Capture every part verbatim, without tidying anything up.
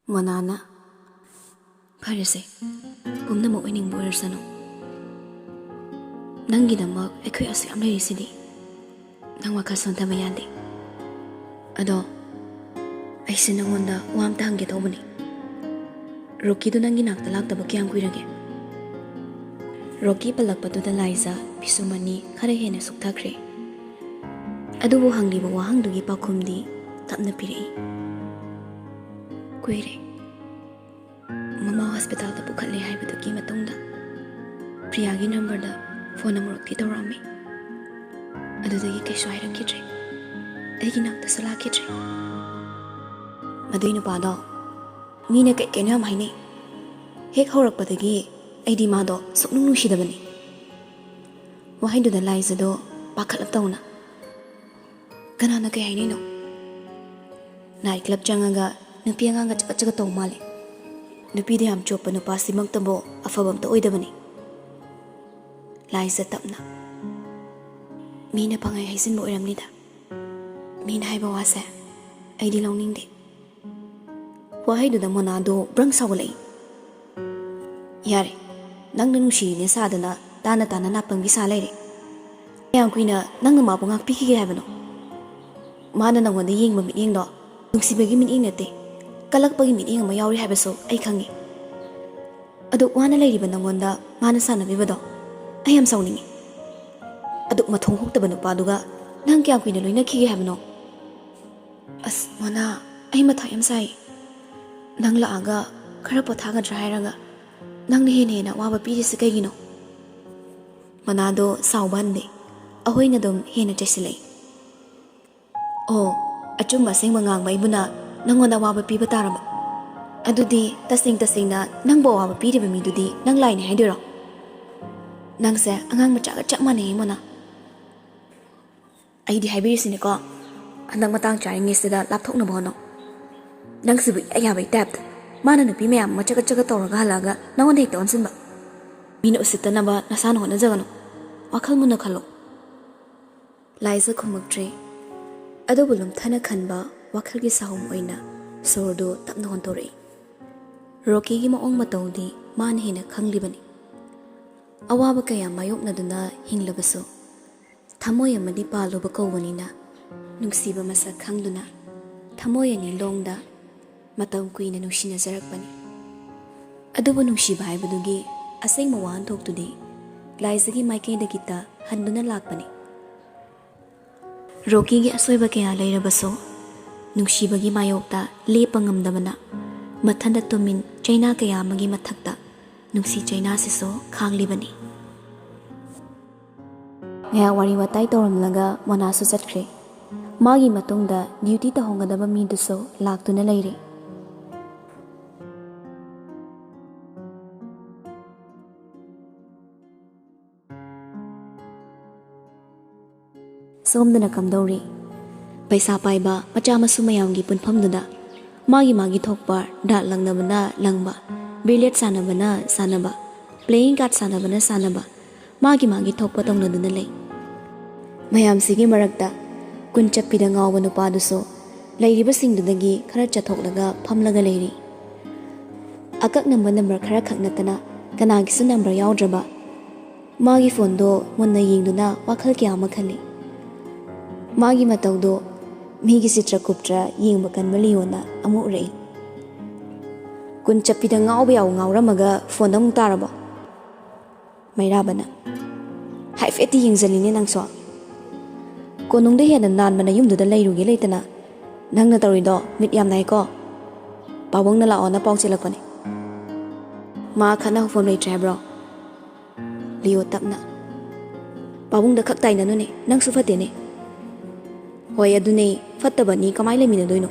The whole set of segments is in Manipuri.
ꯃꯣꯅꯥꯅ, "ꯐꯔꯦꯁꯦ, ꯄꯨꯝꯅꯃꯛ ꯑꯣꯏꯅꯤꯡꯕ ꯑꯣꯏꯔꯁꯅꯨ꯫ ꯅꯪꯒꯤꯗꯃꯛ ꯑꯩꯈꯣꯏ ꯑꯁꯨꯛ ꯌꯥꯝ ꯂꯩꯔꯤꯁꯤꯗꯤ꯫ ꯅꯪ ꯋꯥꯈꯜ ꯁꯣꯟꯊꯕ ꯌꯥꯗꯦ꯫ ꯑꯗꯣ ꯑꯩꯁꯦ ꯅꯪꯉꯣꯟꯗ ꯋꯥ ꯑꯝꯇ ꯍꯪꯒꯦ ꯇꯧꯕꯅꯤ꯫ ꯔꯣꯀꯤꯗꯨ ꯅꯪꯒꯤ ꯅꯥꯛꯇ ꯂꯥꯛꯇꯕ ꯀꯌꯥꯝ ꯀꯨꯏꯔꯒꯦ?" ꯔꯣꯀꯤ ꯄꯜꯂꯛꯄꯗꯨꯗ ꯂꯥꯏꯖ ꯄꯤꯁꯨꯝ ꯑꯅꯤ ꯈꯔ ꯍꯦꯟꯅ ꯁꯨꯛꯊꯈ꯭ꯔꯦ꯫ ꯑꯗꯨꯕꯨ ꯍꯪꯂꯤꯕ ꯋꯥꯍꯪꯗꯨꯒꯤ ꯄꯥꯎꯈꯨꯝꯗꯤ ꯇꯞꯅ ꯄꯤꯔꯛꯏ, "ꯀꯨꯏꯔꯦ꯫ ꯃꯃꯥ ꯍꯣꯁꯄꯤꯇꯥꯜꯗ ꯄꯨꯈꯠꯂꯦ ꯍꯥꯏꯕꯗꯨꯒꯤ ꯃꯇꯨꯡꯗ ꯄ꯭ꯔꯤꯌꯥꯒꯤ ꯅꯝꯕꯔꯗ ꯐꯣꯟ ꯑꯃꯨꯔꯛꯇꯤ ꯇꯧꯔꯛꯑꯝꯃꯤ꯫ ꯑꯗꯨꯗꯒꯤ ꯀꯩꯁꯨ ꯍꯥꯏꯔꯛꯈꯤꯗ꯭ꯔꯦ꯫ ꯑꯩꯒꯤ ꯅꯥꯛꯇꯁꯨ ꯂꯥꯛꯈꯤꯗ꯭ꯔꯦ꯫ ꯃꯗꯨꯏ ꯅꯨꯄꯥꯗꯣ ꯃꯤꯅ ꯀꯩ ꯀꯩꯅꯣ ꯌꯥꯝ ꯍꯥꯏꯅꯩ꯫ ꯍꯦꯛ ꯍꯧꯔꯛꯄꯗꯒꯤ ꯑꯩꯗꯤ ꯃꯥꯗꯣ ꯁꯨꯛꯅꯨꯡ ꯅꯨꯡꯁꯤꯗꯕꯅꯤ꯫" ꯋꯥꯍꯩꯗꯨꯗ ꯂꯥꯏꯖꯗꯣ ꯄꯥꯈꯠꯂꯞ ꯇꯧꯅ, "ꯀꯅꯥꯅ ꯀꯩ ꯍꯥꯏꯅꯩꯅꯣ?" "ꯅꯥꯏꯠ ꯀ꯭ꯂꯕ ꯆꯪꯉꯒ ꯅꯨꯄꯤ ꯑꯉꯥꯡꯒ ꯆꯀꯠ ꯆꯀꯠ ꯇꯧꯕ ꯃꯥꯜꯂꯦ꯫ ꯅꯨꯄꯤꯗ ꯌꯥꯝ ꯆꯣꯞꯄ ꯅꯨꯄꯥꯁꯤꯃꯛꯇꯕꯨ ꯑꯐꯕ ꯑꯝꯇ ꯑꯣꯏꯗꯕꯅꯤ꯫" ꯂꯥꯏꯖ ꯇꯞꯅ, "ꯃꯤꯅ ꯄꯪꯍꯥꯏ ꯍꯥꯏꯖꯤꯟꯕ ꯑꯣꯏꯔꯝꯅꯤꯗ꯫ ꯃꯤꯅ ꯍꯥꯏꯕ ꯋꯥꯁꯦ ꯑꯩꯗꯤ ꯂꯧꯅꯤꯡꯗꯦ꯫" ꯋꯥꯍꯩꯗꯨꯗ ꯃꯣꯅꯥꯗꯣ ꯕ꯭ꯔꯪ ꯁꯥꯎꯒꯠꯂꯛꯏ꯫ "ꯌꯥꯔꯦ, ꯅꯪꯅ ꯅꯨꯡꯁꯤꯔꯤꯅꯦ ꯁꯥꯗꯅ ꯇꯥꯅ ꯇꯥꯅ ꯅꯥꯄꯪꯕꯤ ꯁꯥ ꯂꯩꯔꯦ꯫ ꯀꯌꯥꯝ ꯀꯨꯏꯅ ꯅꯪꯅ ꯃꯥꯕꯨ ꯉꯥꯛꯄꯤꯈꯤꯒꯦ ꯍꯥꯏꯕꯅꯣ? ꯃꯥꯅ ꯅꯪꯉꯣꯟꯗ ꯌꯦꯡꯕ ꯃꯤꯠꯌꯦꯡꯗꯣ ꯅꯨꯡꯁꯤꯕꯒꯤ ꯃꯤꯠꯌꯦꯡ ꯅꯠꯇꯦ, ꯀꯜꯂꯛꯄꯒꯤ ꯃꯤꯠꯌꯦꯡ ꯑꯃ ꯌꯥꯎꯔꯤ ꯍꯥꯏꯕꯁꯨ ꯑꯩ ꯈꯪꯉꯤ꯫ ꯑꯗꯨꯛ ꯋꯥꯅ ꯂꯩꯔꯤꯕ ꯅꯪꯉꯣꯟꯗ ꯃꯥꯅ ꯁꯥꯟꯅꯕꯤꯕꯗꯣ ꯑꯩ ꯌꯥꯝ ꯁꯥꯎꯅꯤꯡꯉꯤ꯫ ꯑꯗꯨꯛ ꯃꯊꯣꯡ ꯍꯨꯛꯇꯕ ꯅꯨꯄꯥꯗꯨꯒ ꯅꯪ ꯀꯌꯥꯝ ꯀꯨꯏꯅ ꯂꯣꯏꯅꯈꯤꯒꯦ ꯍꯥꯏꯕꯅꯣ?" "ꯑꯁ ꯃꯣꯅꯥ, ꯑꯩ ꯃꯊꯥ ꯌꯥꯝ ꯁꯥꯏ꯫ ꯅꯪ ꯂꯥꯛꯑꯒ ꯈꯔ ꯄꯣꯊꯥꯒꯗ꯭ꯔꯥ ꯍꯥꯏꯔꯒ ꯅꯪꯅ ꯍꯦꯟꯅ ꯍꯦꯟꯅ ꯑꯋꯥꯕ ꯄꯤꯔꯤꯁꯤ ꯀꯩꯒꯤꯅꯣ?" ꯃꯣꯅꯥꯗꯣ ꯁꯥꯎꯕ ꯍꯟꯗꯦ, ꯑꯍꯣꯏꯅ ꯑꯗꯨꯝ ꯍꯦꯟꯅ ꯆꯩꯁꯤꯜꯂꯛꯏ꯫ "ꯑꯣ, ꯑꯆꯨꯝꯕ ꯑꯁꯦꯡꯕ ꯉꯥꯡꯕ ꯑꯩꯕꯨꯅ ꯅꯪꯉꯣꯟꯗ ꯑꯋꯥꯕ ꯄꯤꯕ ꯇꯥꯔꯕ? ꯑꯗꯨꯗꯤ ꯇꯁꯦꯡ ꯇꯁꯦꯡꯅ ꯅꯪꯕꯨ ꯑꯋꯥꯕ ꯄꯤꯔꯤꯕ ꯃꯤꯗꯨꯗꯤ ꯅꯪ ꯂꯥꯏꯅꯤ ꯍꯥꯏꯗꯣꯏꯔꯣ? ꯅꯪꯁꯦ ꯑꯉꯥꯡ ꯃꯆꯥꯒ ꯆꯞ ꯃꯥꯟꯅꯩꯌꯦ ꯃꯣꯅꯥ꯫ ꯑꯩꯗꯤ ꯍꯥꯏꯕꯤꯔꯤꯁꯤꯅꯤꯀꯣ, ꯍꯟꯗꯛ ꯃꯇꯥꯡ ꯆꯥꯔꯤꯉꯩꯁꯤꯗ ꯂꯥꯞꯊꯣꯛꯅꯕ ꯍꯣꯠꯅꯧ꯫ ꯅꯪꯁꯤꯕꯨ ꯏꯌꯥ ꯌꯥꯕꯩ ꯇꯥꯏꯞꯇ꯫ ꯃꯥꯅ ꯅꯨꯄꯤ ꯃꯌꯥꯝ ꯑꯃ ꯆꯒꯠ ꯆꯒꯠ ꯇꯧꯔꯒ ꯍꯜꯂꯛꯑꯒ ꯅꯉꯣꯟꯗ ꯍꯦꯛꯇ ꯑꯣꯟꯁꯤꯟꯕ꯫ ꯃꯤꯅ ꯎꯁꯤꯠꯇꯅꯕ ꯅꯁꯥꯅ ꯍꯣꯠꯅꯖꯒꯅꯨ꯫ ꯋꯥꯈꯜ ꯃꯨꯟꯅ ꯈꯜꯂꯣ꯫" ꯂꯥꯏꯖ ꯈꯨꯝꯃꯛꯇ꯭ꯔꯦ꯫ ꯑꯗꯨꯕꯨ ꯂꯨꯝꯊꯅ ꯈꯟꯕ ꯋꯥꯈꯜꯒꯤ ꯁꯥꯍꯨꯝ ꯑꯣꯏꯅ ꯁꯣꯔꯗꯨ ꯇꯞꯅ ꯍꯣꯟꯗꯣꯔꯛꯏ꯫ ꯔꯣꯀꯤꯒꯤ ꯃꯑꯣꯡ ꯃꯇꯧꯗꯤ ꯃꯥꯅ ꯍꯦꯟꯅ ꯈꯪꯂꯤꯕꯅꯤ꯫ ꯑꯋꯥꯕ ꯀꯌꯥ ꯃꯥꯌꯣꯛꯅꯗꯨꯅ ꯍꯤꯡꯂꯕꯁꯨ, ꯊꯃꯣꯏ ꯑꯃꯗꯤ ꯄꯥꯜꯂꯨꯕ ꯀꯧꯕꯅꯤꯅ, ꯅꯨꯡꯁꯤꯕ ꯃꯁꯛ ꯈꯪꯗꯨꯅ, ꯊꯃꯣꯏ ꯑꯅꯤ ꯂꯣꯡꯗ ꯃꯇꯝ ꯀꯨꯏꯅ ꯅꯨꯡꯁꯤꯅꯖꯔꯛꯄꯅꯤ꯫ ꯑꯗꯨꯕꯨ ꯅꯨꯡꯁꯤꯕ ꯍꯥꯏꯕꯗꯨꯒꯤ ꯑꯁꯦꯡꯕ ꯋꯥꯍꯟꯊꯣꯛꯇꯨꯗꯤ ꯂꯥꯏꯖꯒꯤ ꯃꯥꯏꯀꯩꯗꯒꯤꯇ ꯍꯟꯗꯨꯅ ꯂꯥꯛꯄꯅꯤ꯫ ꯔꯣꯀꯤꯒꯤ ꯑꯁꯣꯏꯕ ꯀꯌꯥ ꯂꯩꯔꯕꯁꯨ, ꯅꯨꯡꯁꯤꯕꯒꯤ ꯃꯥꯌꯣꯛꯇ ꯂꯦꯞꯄ ꯉꯝꯗꯕꯅ, ꯃꯊꯟꯇ ꯇꯨꯃꯤꯟ ꯆꯩꯅꯥ ꯀꯌꯥ ꯑꯃꯒꯤ ꯃꯊꯛꯇ ꯅꯨꯡꯁꯤ ꯆꯩꯅꯥꯁꯤꯁꯨ ꯈꯥꯡꯂꯤꯕꯅꯤ꯫ ꯉꯥꯏꯍꯥꯛ ꯋꯥꯔꯤ ꯋꯥꯇꯥꯏ ꯇꯧꯔꯝꯂꯒ ꯃꯣꯅꯥꯁꯨ ꯆꯠꯈ꯭ꯔꯦ꯫ ꯃꯥꯒꯤ ꯃꯇꯨꯡꯗ ꯗ꯭ꯌꯨꯇꯤ ꯇꯧꯍꯧꯒꯗꯕ ꯃꯤꯗꯨꯁꯨ ꯂꯥꯛꯇꯨꯅ ꯂꯩꯔꯦ꯫ ꯁꯣꯝꯗꯅ ꯀꯝꯗꯧꯔꯤ? ꯄꯩꯁꯥ ꯄꯥꯏꯕ ꯃꯆꯥ ꯃꯁꯨ ꯃꯌꯥꯝꯒꯤ ꯄꯨꯟꯐꯝꯗꯨꯗ ꯃꯥꯒꯤ ꯃꯥꯒꯤ ꯊꯣꯛꯄ ꯗꯥꯔꯠ ꯂꯪꯅꯕꯅ ꯂꯪꯕ, ꯕꯤꯂꯤꯌꯔꯠ ꯁꯥꯟꯅꯕꯅ ꯁꯥꯟꯅꯕ, ꯄ꯭ꯂꯦꯌꯤꯡ ꯀꯥꯔꯠ ꯁꯥꯟꯅꯕꯅ ꯁꯥꯟꯅꯕ, ꯃꯥꯒꯤ ꯃꯥꯒꯤ ꯊꯣꯛꯄ ꯇꯧꯅꯗꯨꯅ ꯂꯩ꯫ ꯃꯌꯥꯝꯁꯤꯒꯤ ꯃꯔꯛꯇ ꯀꯨꯟ ꯆꯞꯄꯤꯗ ꯉꯥꯎꯕ ꯅꯨꯄꯥꯗꯨꯁꯨ ꯂꯩꯔꯤꯕꯁꯤꯡꯗꯨꯗꯒꯤ ꯈꯔ ꯆꯠꯊꯣꯛꯂꯒ ꯐꯝꯂꯒ ꯂꯩꯔꯤ꯫ ꯑꯀꯛꯅꯕ ꯅꯝꯕꯔ ꯈꯔꯈꯛ ꯅꯠꯇꯅ ꯀꯅꯥꯒꯤꯁꯨ ꯅꯝꯕꯔ ꯌꯥꯎꯗ꯭ꯔꯕ ꯃꯥꯒꯤ ꯐꯣꯟꯗꯣ ꯃꯨꯟꯅ ꯌꯦꯡꯗꯨꯅ ꯋꯥꯈꯜ ꯀꯌꯥ ꯑꯃ ꯈꯜꯂꯤ꯫ ꯃꯥꯒꯤ ꯃꯇꯧꯗꯣ ꯃꯤꯒꯤ ꯆꯤꯇ꯭ꯔꯀꯨꯞꯇ꯭ꯔ ꯌꯦꯡꯕ ꯀꯟꯕ ꯂꯤꯌꯣꯅ ꯑꯃꯨꯛ ꯎꯔꯛꯏ꯫ ꯀꯨꯟ ꯆꯞꯄꯤꯗ ꯉꯥꯎꯕ ꯌꯥꯎ ꯉꯥꯎꯔꯝꯃꯒ ꯐꯣꯟꯗ ꯑꯃꯨꯛ ꯇꯥꯔꯕꯣ? ꯃꯩꯔꯥꯕꯅ, ꯍꯥꯏꯐꯦꯠꯇꯤ ꯌꯦꯡꯖꯜꯂꯤꯅꯦ ꯅꯪꯁꯨ꯫ ꯀꯣꯅꯨꯡꯗ ꯍꯦꯟꯅ ꯅꯥꯟꯕ ꯅꯌꯨꯝꯗꯨꯗ ꯂꯩꯔꯨꯒꯦ ꯂꯩꯇꯅ ꯅꯪꯅ ꯇꯧꯔꯤꯗꯣ ꯃꯤꯠ ꯌꯥꯝ ꯅꯥꯏꯀꯣ꯫ ꯄꯥꯕꯨꯡꯅ ꯂꯥꯛꯑꯣꯅ ꯄꯥꯎ ꯆꯦꯜꯂꯛꯄꯅꯦ꯫ ꯃꯥ ꯈꯠꯅ ꯍꯧꯐꯝ ꯂꯩꯇ꯭ꯔꯦ ꯍꯥꯏꯕ꯭ꯔꯣ? ꯂꯤꯌꯣ ꯇꯞꯅ, ꯄꯥꯕꯨꯡꯗ ꯈꯛ ꯇꯥꯏꯅꯅꯨꯅꯦ, ꯅꯪꯁꯨ ꯐꯠꯇꯦꯅꯦ꯫ ꯍꯣꯏ ꯑꯗꯨꯅꯦ, ꯐꯠꯇꯕꯅꯤ ꯀꯃꯥꯏ ꯂꯩꯃꯤꯟꯅꯗꯣꯏꯅꯣ?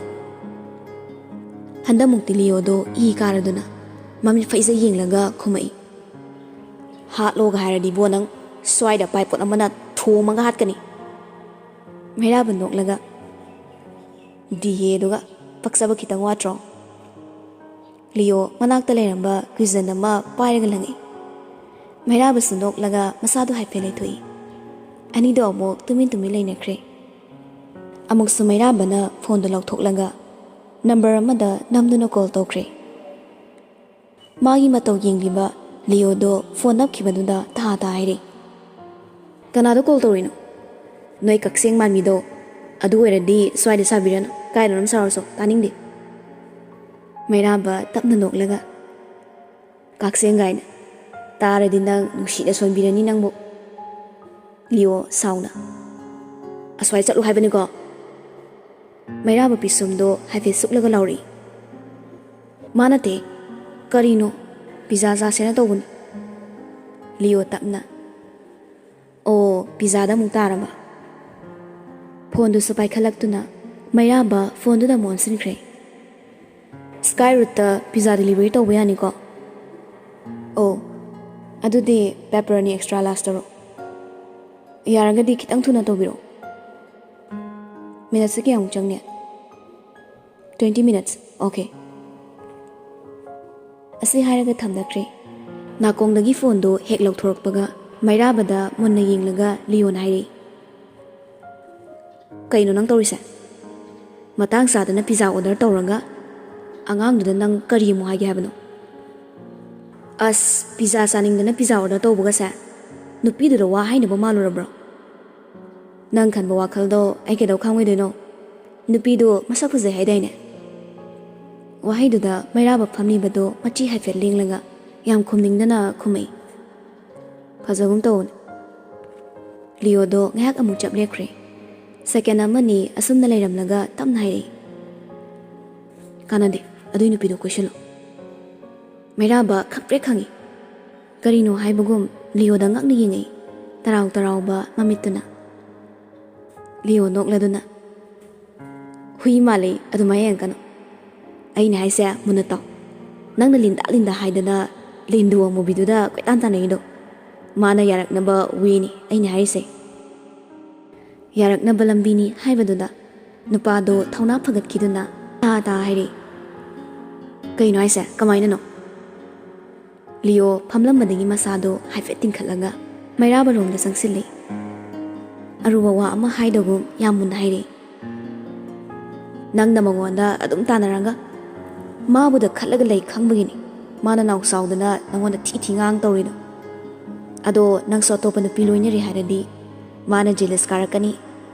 ꯍꯟꯗꯛꯃꯨꯛꯇꯤ ꯂꯤꯌꯣꯗꯣ ꯏ ꯀꯥꯔꯗꯨꯅ ꯃꯃꯤꯠ ꯐꯩꯖ ꯌꯦꯡꯂꯒ ꯈꯨꯝꯃꯛꯏ꯫ ꯍꯥꯠꯂꯣꯒ ꯍꯥꯏꯔꯗꯤ ꯕꯣ ꯅꯪ ꯁ꯭ꯋꯥꯏꯗ ꯄꯥꯏꯄꯣꯠ ꯑꯃꯅ ꯊꯣꯝꯃꯒ ꯍꯥꯠꯀꯅꯤ꯫ ꯃꯩꯔꯥꯕ ꯅꯣꯛꯂꯒ, ꯗꯤ ꯑꯦꯗꯨꯒ ꯄꯛꯆꯕ ꯈꯤꯇꯪ ꯋꯥꯠꯇ꯭ꯔꯣ? ꯂꯤꯌꯣ ꯃꯅꯥꯛꯇ ꯂꯩꯔꯝꯕ ꯀ꯭ꯌꯨꯖꯟ ꯑꯃ ꯄꯥꯏꯔꯒ ꯂꯪꯉꯛꯏ꯫ ꯃꯩꯔꯥꯕꯁꯨ ꯅꯣꯛꯂꯒ ꯃꯁꯥꯗꯨ ꯍꯥꯏꯐꯦꯠ ꯂꯩꯊꯣꯛꯏ꯫ ꯑꯅꯤꯗꯣ ꯑꯃꯨꯛ ꯇꯨꯃꯤꯟ ꯇꯨꯃꯤꯟ ꯂꯩꯅꯈ꯭ꯔꯦ꯫ ꯑꯃꯨꯛꯁꯨ ꯃꯩꯔꯥꯕꯅ ꯐꯣꯟꯗꯨ ꯂꯧꯊꯣꯛꯂꯒ ꯅꯝꯕꯔ ꯑꯃꯗ ꯅꯝꯗꯨꯅ ꯀꯣꯜ ꯇꯧꯈ꯭ꯔꯦ꯫ ꯃꯥꯒꯤ ꯃꯇꯧ ꯌꯦꯡꯂꯤꯕ ꯂꯤꯌꯣꯗꯣ ꯐꯣꯟ ꯅꯞꯈꯤꯕꯗꯨꯗ ꯊꯥ ꯊꯥ ꯍꯥꯏꯔꯛꯏ꯫ "ꯀꯅꯥꯗꯣ ꯀꯣꯜ ꯇꯧꯔꯤꯅꯣ? ꯅꯣꯏ ꯀꯛꯆꯦꯡ ꯃꯥꯟꯕꯤꯗꯣ꯫ ꯑꯗꯨ ꯑꯣꯏꯔꯗꯤ ꯁ꯭ꯋꯥꯏꯗ ꯁꯥꯕꯤꯔꯅꯨ, ꯀꯥꯏꯗꯅꯣꯝ ꯁꯥꯔꯨꯁꯣ, ꯇꯥꯅꯤꯡꯗꯦ꯫" ꯃꯩꯔꯥꯕ ꯇꯞꯅ ꯅꯣꯛꯂꯒ, "ꯀꯛꯆꯦꯡ ꯀꯥꯏꯅ꯫ ꯇꯥꯔꯗꯤ ꯅꯪ ꯅꯨꯡꯁꯤꯅ ꯁꯣꯟꯕꯤꯔꯅꯤ ꯅꯪꯕꯨ꯫" ꯂꯤꯌꯣ ꯁꯥꯎꯅ, "ꯑꯁ꯭ꯋꯥꯏ ꯆꯠꯂꯨ ꯍꯥꯏꯕꯅꯤꯀꯣ꯫" ꯃꯩꯔꯥꯕ ꯄꯤꯁꯨꯝꯗꯣ ꯍꯥꯏꯐꯦꯠ ꯁꯨꯛꯂꯒ ꯂꯥꯎꯔꯛꯏ꯫ "ꯃꯥ ꯅꯠꯇꯦ꯫ ꯀꯔꯤꯅꯣ? ꯄꯤꯖꯥ ꯆꯥꯁꯦꯅ ꯇꯧꯕꯅꯤ꯫" ꯂꯤꯌꯣ ꯇꯞꯅ, "ꯑꯣ, ꯄꯤꯖꯥꯗ ꯑꯃꯨꯛ ꯇꯥꯔꯕ?" ꯐꯣꯟꯗꯨꯁꯨ ꯄꯥꯏꯈꯠꯂꯛꯇꯨꯅ ꯃꯩꯔꯥꯕ ꯐꯣꯟꯗꯨꯗ ꯑꯃꯨꯛ ꯑꯣꯟꯁꯤꯟꯈ꯭ꯔꯦ꯫ "ꯁ꯭ꯀꯥꯏ ꯔꯨꯠꯇ ꯄꯤꯖꯥ ꯗꯤꯂꯤꯚꯔꯤ ꯇꯧꯕ ꯌꯥꯅꯤꯀꯣ?" "ꯑꯣ, ꯑꯗꯨꯗꯤ ꯄꯦꯄꯔꯣꯅꯤ ꯑꯦꯛꯁꯇ꯭ꯔꯥ ꯂꯥꯔꯖ ꯇꯧꯔꯣ꯫" "ꯌꯥꯔꯒꯗꯤ ꯈꯤꯇꯪ ꯊꯨꯅ ꯇꯧꯕꯤꯔꯛꯑꯣ꯫" "ꯃꯤꯅꯠꯁꯦ ꯀꯌꯥꯃꯨꯛ ꯆꯪꯅꯤ?" "Twenty minutes꯫ ꯑꯣꯀꯦ꯫" ꯑꯁꯤ ꯍꯥꯏꯔꯒ ꯊꯝꯅꯈ꯭ꯔꯦ꯫ ꯅꯥꯀꯣꯡꯗꯒꯤ ꯐꯣꯟꯗꯨ ꯍꯦꯛ ꯂꯧꯊꯣꯔꯛꯄꯒ ꯃꯩꯔꯥꯕꯗ ꯃꯨꯟꯅ ꯌꯦꯡꯂꯒ ꯂꯤꯌꯣꯅ ꯍꯥꯏꯔꯛꯏ, "ꯀꯩꯅꯣ ꯅꯪ ꯇꯧꯔꯤꯁꯦ? ꯃꯇꯥꯡ ꯆꯥꯗꯅ ꯄꯤꯖꯥ ꯑꯣꯔꯗꯔ ꯇꯧꯔꯒ ꯑꯉꯥꯡꯗꯨꯗ ꯅꯪ ꯀꯔꯤ ꯑꯃꯨꯛ ꯍꯥꯏꯒꯦ ꯍꯥꯏꯕꯅꯣ?" "ꯑꯁ, ꯄꯤꯖꯥ ꯆꯥꯅꯤꯡꯗꯅ ꯄꯤꯖꯥ ꯑꯣꯔꯗꯔ ꯇꯧꯕꯒꯁꯦ ꯅꯨꯄꯤꯗꯨꯗ ꯋꯥ ꯍꯥꯏꯅꯕ ꯃꯥꯜꯂꯨꯔꯕ꯭ꯔꯣ? ꯅꯪ ꯈꯟꯕ ꯋꯥꯈꯜꯗꯣ ꯑꯩ ꯀꯩꯗꯧ ꯈꯪꯉꯣꯏꯗꯣꯏꯅꯣ? ꯅꯨꯄꯤꯗꯣ ꯃꯁꯛ ꯐꯖꯩ ꯍꯥꯏꯗꯥꯏꯅꯦ?" ꯋꯥꯍꯩꯗꯨꯗ ꯃꯩꯔꯥꯕ ꯐꯝꯂꯤꯕꯗꯣ ꯃꯆꯤ ꯍꯥꯏꯐꯦꯠ ꯂꯦꯡꯂꯒ ꯌꯥꯝ ꯈꯨꯝꯅꯤꯡꯗꯅ ꯈꯨꯝꯃꯛꯏ꯫ "ꯐꯖꯒꯨꯝ ꯇꯧꯕꯅꯦ꯫" ꯂꯤꯌꯣꯗꯣ ꯉꯥꯏꯍꯥꯛ ꯑꯃꯨꯛ ꯆꯞ ꯂꯦꯞꯈ꯭ꯔꯦ꯫ ꯁꯦꯀꯦꯟ ꯑꯃꯅꯤ ꯑꯁꯨꯝꯅ ꯂꯩꯔꯝꯂꯒ ꯇꯞꯅ ꯍꯥꯏꯔꯛꯏ, "ꯀꯥꯟꯅꯗꯦ, ꯑꯗꯨꯏ ꯅꯨꯄꯤꯗꯣ ꯀꯣꯏꯁꯤꯜꯂꯣ꯫" ꯃꯩꯔꯥꯕ ꯈꯪꯄ꯭ꯔꯦꯛ ꯈꯪꯉꯤ꯫ ꯀꯔꯤꯅꯣ ꯍꯥꯏꯕꯒꯨꯝ ꯂꯤꯌꯣꯗ ꯉꯛꯅ ꯌꯦꯡꯉꯛꯏ, ꯇꯔꯥꯎ ꯇꯔꯥꯎꯕ ꯃꯃꯤꯠꯇꯨꯅ꯫ ꯂꯤꯌꯣ ꯅꯣꯛꯂꯗꯨꯅ, "ꯍꯨꯏ ꯃꯥꯜꯂꯤ, ꯑꯗꯨꯃꯥꯏꯅ ꯌꯦꯡꯉꯛꯀꯅꯨ꯫ ꯑꯩꯅ ꯍꯥꯏꯁꯦ ꯃꯨꯟꯅ ꯇꯥꯎ꯫ ꯅꯪꯅ ꯂꯤꯟꯗꯥ ꯂꯤꯟꯗꯥ ꯍꯥꯏꯗꯅ ꯂꯤꯟꯗꯨ ꯑꯃꯨꯕꯤꯗꯨꯗ ꯀꯣꯏꯇꯥꯟ ꯇꯥꯟꯅꯩꯗꯣ, ꯃꯥꯅ ꯌꯥꯔꯛꯅꯕ ꯋꯦꯅꯤ ꯑꯩꯅ ꯍꯥꯏꯔꯤꯁꯦ꯫" "ꯌꯥꯔꯛꯅꯕ ꯂꯝꯕꯤꯅꯤ" ꯍꯥꯏꯕꯗꯨꯗ ꯅꯨꯄꯥꯗꯣ ꯊꯧꯅꯥ ꯐꯒꯠꯈꯤꯗꯨꯅ ꯇꯥ ꯇꯥ ꯍꯥꯏꯔꯛꯏ, "ꯀꯩꯅꯣ ꯍꯥꯏꯁꯦ? ꯀꯃꯥꯏꯅꯅꯣ?" ꯂꯤꯌꯣ ꯐꯝꯂꯝꯕꯗꯒꯤ ꯃꯁꯥꯗꯣ ꯍꯥꯏꯐꯦꯠ ꯇꯤꯡꯈꯠꯂꯒ ꯃꯩꯔꯥꯕꯔꯣꯝꯗ ꯆꯪꯁꯤꯜꯂꯤ꯫ ꯑꯔꯨꯕ ꯋꯥ ꯑꯃ ꯍꯥꯏꯗꯒꯨꯝ ꯌꯥꯝ ꯃꯨꯟꯅ ꯍꯥꯏꯔꯛꯏ, "ꯅꯪꯅ ꯃꯉꯣꯟꯗ ꯑꯗꯨꯝ ꯇꯥꯟꯅꯔꯒ ꯃꯥꯕꯨꯗ ꯈꯠꯂꯒ ꯂꯩ ꯈꯪꯕꯒꯤꯅꯤ꯫ ꯃꯥꯅ ꯅꯥꯎ ꯆꯥꯎꯗꯅ ꯅꯪꯉꯣꯟꯗ ꯊꯤ ꯊꯤ ꯉꯥꯡ ꯇꯧꯔꯤꯗꯣ? ꯑꯗꯣ ꯅꯪꯁꯨ ꯑꯇꯣꯞꯄ ꯅꯨꯄꯤ ꯂꯣꯏꯅꯔꯤ ꯍꯥꯏꯔꯗꯤ ꯃꯥꯅ ꯖꯦꯂꯁ ꯀꯥꯔꯛꯀꯅꯤ꯫